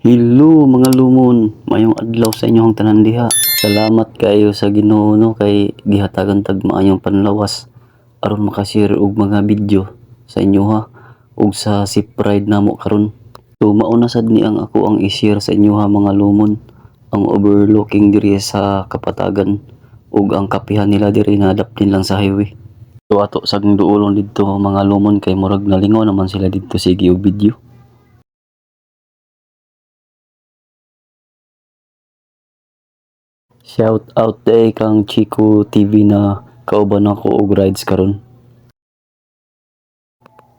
Hello mga lumon, maayong adlaw sa inyong tanan diha. Salamat kaayo sa Ginoo no kay gihatagan tag maayong panlawas aron makashare og mga video sa inyo ha ug sa ship ride namo karon. So mauna sad ni ang ako ang i-share sa inyo ha mga lumon, ang overlooking diri sa Kapatagan ug ang kapihan nila diri na daplin lang sa highway. So ato sang duolon didto mga lumon kay murag nalingaw naman sila didto sige og video. Shout out day kang Chico TV na kauban nako og rides karon.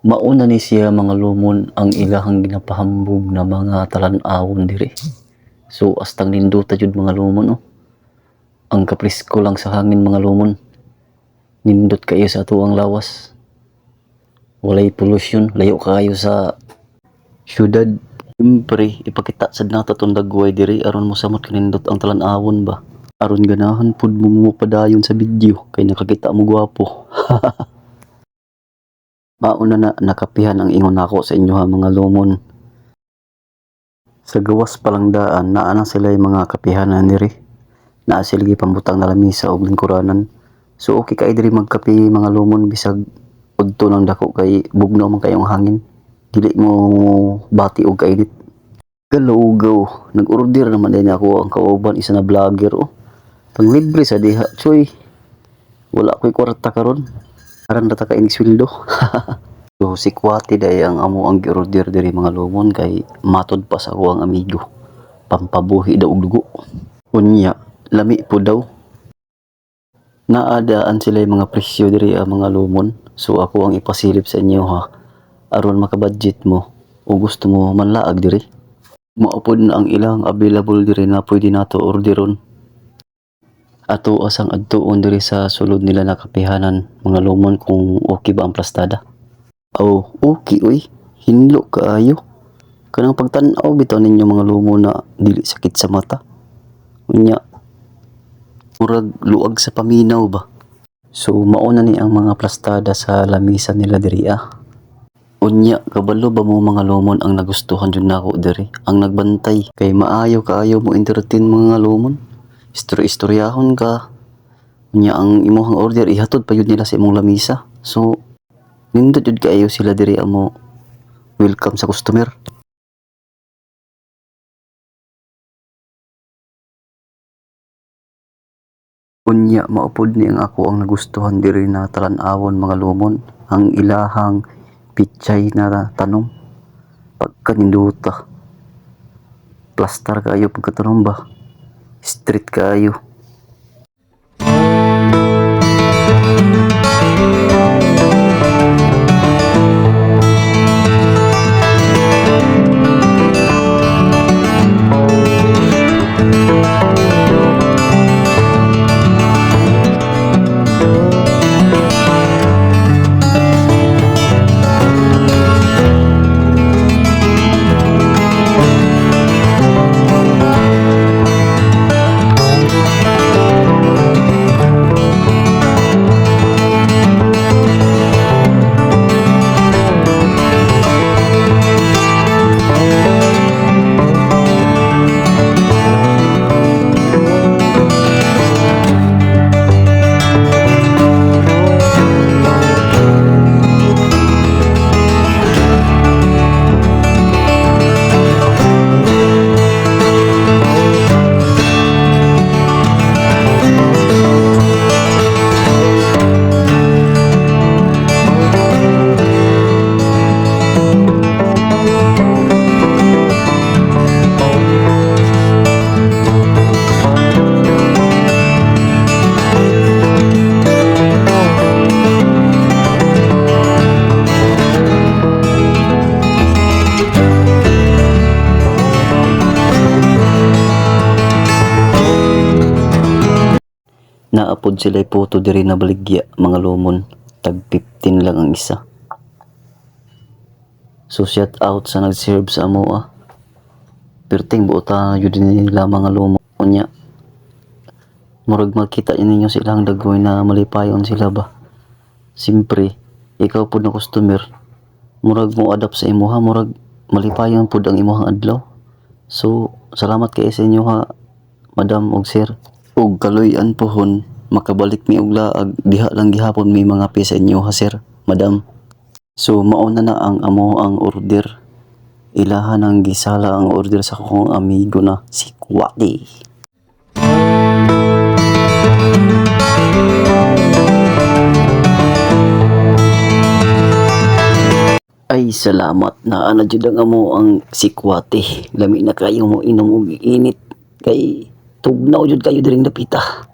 Mauna ni siya mga lumon ang ilahang ginapahambog na mga talan-awon diri. So astang nindota jud mga lumon oh. Ang kapresko lang sa hangin mga lumon. Nindot kaayo sa atuang lawas. Walay pollution, layo kaayo sa syudad. Siyempre, ipakita sad nato tong dagway diri aron mosamot kanindot ang talan-awon ba. Aron ganahan pud mo mopadayon sa video kay nakakita mo gwapo. Mauna na nakapihan ang ingon nako sa inyo ha mga lumon. Sa gawas pa lang daan naa na sila mga kapihanan diri. Naa sila gipambutang na lamisa og lingkuranan. So okay kay diri magkape mga lumon bisag udto nang dako kay bugnaw man kayong hangin. Dili mo bati og kainit. Galugaw, nag-order naman din ako ang kauban isa na vlogger oh. Panglibre sa diha, choy. Wala ko'y kwarta karon. Aran ra ta ka inig sweldo. So si Kwati day ang amo ang gi-order diri mga lumon kay matod pa sa ako ang amigo. Pampabuhi daw og dugo. Unya, lami po daw. Naadaan sila yung mga presyo diri ang mga lumon. So ako ang ipasilip sa inyo ha. Aron makabudget mo o gusto mo manlaag diri. Maupod na ang ilang available diri na pwede nato orderon. Ato asang adtuon diri sa sulod nila na kapihanan mga lumon kung okay ba ang plastada. Oh, okay oy. Hinlo kaayo. Kanang pagtan-aw bitaw ninyo mga lumon na dili sakit sa mata. Unya, murag luag sa paminaw ba. So mauna ni ang mga plastada sa lamisa nila diri ah. Unya, kabalo ba mo mga lumon ang nagustuhan jud nako diri? Ang nagbantay kay maayo kaayo mo entertain mga lumon. Istorya-istoryahon ka. Unya ang imuhang order ihatod pa jud nila sa imong lamisa. So nindot jud kaayo sila diri amo welcome sa customer. Unya maupod ni ang ako ang nagustuhan diri na talan-awon mga lumon, ang ilahang pichay na tanom. Pagkaninduta. Plastar kaayo pagkatanom ba? Street kaayo. Naapod sila puto diri na baligya mga lumon. Tag 15 lang ang isa. So shout out sa nag-serve sa amo ah. Perting buota yun din nila mga lumon. Unya, murag makita ninyo silang dagway na malipayon sila ba. Siyempre, ikaw pud na customer, murag mo adapt sa imuha, murag malipayon pud ang imuhang adlaw. So salamat kay sa inyo ha, madam ug sir. Ug kaluy-an pohon makabalik mi og laag, diha lang gihapon mi mangape sa inyo ha, sir, madam. So mao na na ang amo ang order. Ilaha nang gisala ang order sa akong amigo na si Kwati. Ay, salamat na ana jud ang amo ang sikwate. Lami na kayo mo inom og init kay tugnaw jud kayo diring dapita.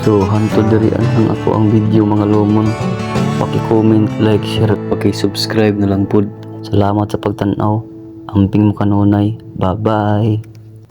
So hantod diri ang ako ang video, mga lomon. Paki-comment, like, share, paki-subscribe na lang pud. Salamat sa pagtan-aw. Amping mo kanunay. Bye-bye.